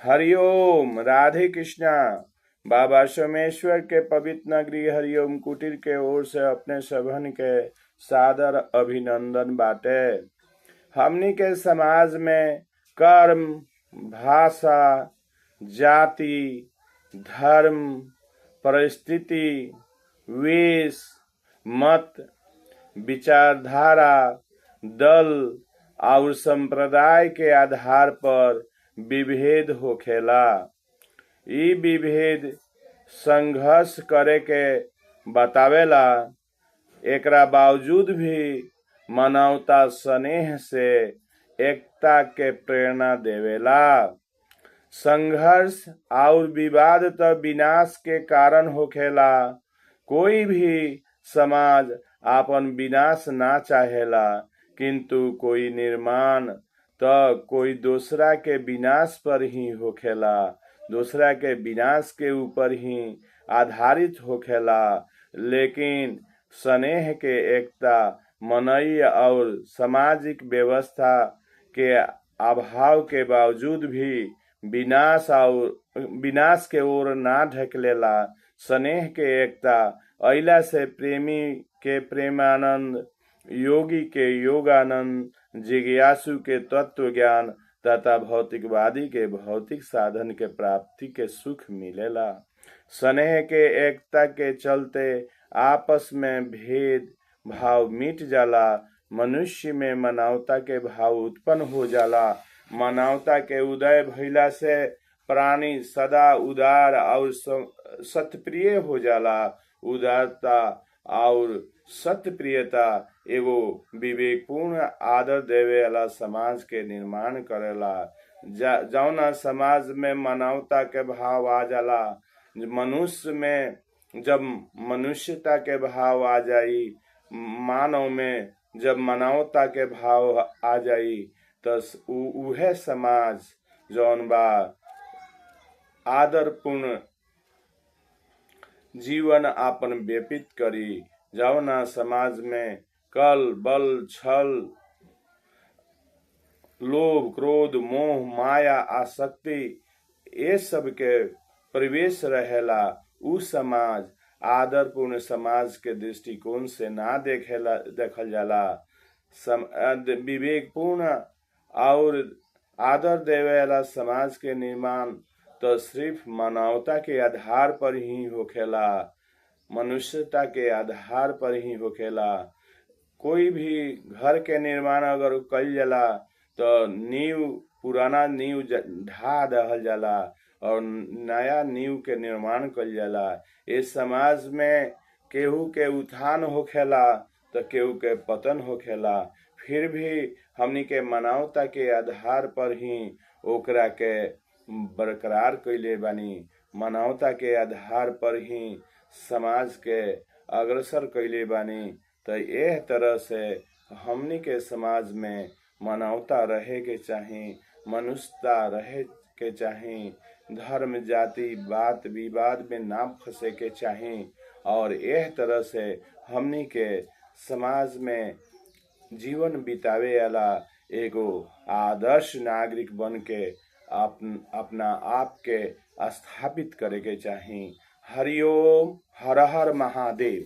हरिओम राधे कृष्णा। बाबा सोमेश्वर के पवित्र नगरी हरिओम कुटीर के ओर से अपने सभन के सादर अभिनंदन बाटे। हमनी के समाज में कर्म, भाषा, जाति, धर्म, परिस्थिति, वेश, मत, विचारधारा, दल और संप्रदाय के आधार पर विभेद होखेला। इ विभेद संघर्ष करे के बतावेला। एकरा बावजूद भी मानवता स्नेह से एकता के प्रेरणा देवेला। संघर्ष और विवाद त विनाश के कारण होखेला। कोई भी समाज आपन विनाश ना चाहेला, किंतु कोई निर्माण त कोई दूसरा के विनाश पर ही होखेला, दूसरा के विनाश के ऊपर ही आधारित होखेला। लेकिन स्नेह के एकता मनई और सामाजिक व्यवस्था के अभाव के बावजूद भी विनाश और विनाश के ओर ना ढकलेला। स्नेह के एकता अइला से प्रेमी के प्रेमानंद, योगी के योगानंद, जिज्ञासु के तत्व ज्ञान तथा भौतिकवादी के भौतिक साधन के प्राप्ति के सुख मिलेला। स्नेह के एकता के चलते आपस में भेद भाव मिट जाला। मनुष्य में मानवता के भाव उत्पन्न हो जाला। मानवता के उदय भइला से प्राणी सदा उदार और सत्यप्रिय हो जाला। उदारता और सत्यप्रियता एगो विवेकपूर्ण आदर देवे वाला समाज के निर्माण करेला। जौना समाज में मानवता के भाव आ जाला, मनुष्य में जब मनुष्यता के भाव आ जाई, मानव में जब मानवता के भाव आ जाई, तो उहे समाज जौन बा आदरपूर्ण जीवन आपन व्यतीत करी। जौना समाज में कल बल छल लोभ क्रोध मोह माया आसक्ति ये सब के प्रवेश रहेला, उ समाज आदरपूर्ण समाज के दृष्टिकोण से ना देखेला देखल जाला। विवेकपूर्ण और आदर देवे वाला समाज के निर्माण तो सिर्फ मानवता के आधार पर ही होखेला, मनुष्यता के आधार पर ही होखेला। कोई भी घर के निर्माण अगर कइल जाला तो नींव, पुराना नींव ढा दहल जाला और नया नींव के निर्माण कइल जाला। इस समाज में केहू के उत्थान होखेला तो केहू के पतन होखेला, फिर भी हमनी के मानवता के आधार पर ही ओकरा के बरकरार कइले बानी। मानवता के आधार पर ही समाज के अग्रसर कइले बानी। तो एह तरह से हमनी के समाज में मानवता रहे के चाही, मनुष्यता रहे के चाही, धर्म जाति बात विवाद में ना फंसे के चाही। और एह तरह से हमनी के समाज में जीवन बितावे वाला एगो आदर्श नागरिक बन के अपना आप के स्थापित करे के चाही। हरिओम, हर हर महादेव।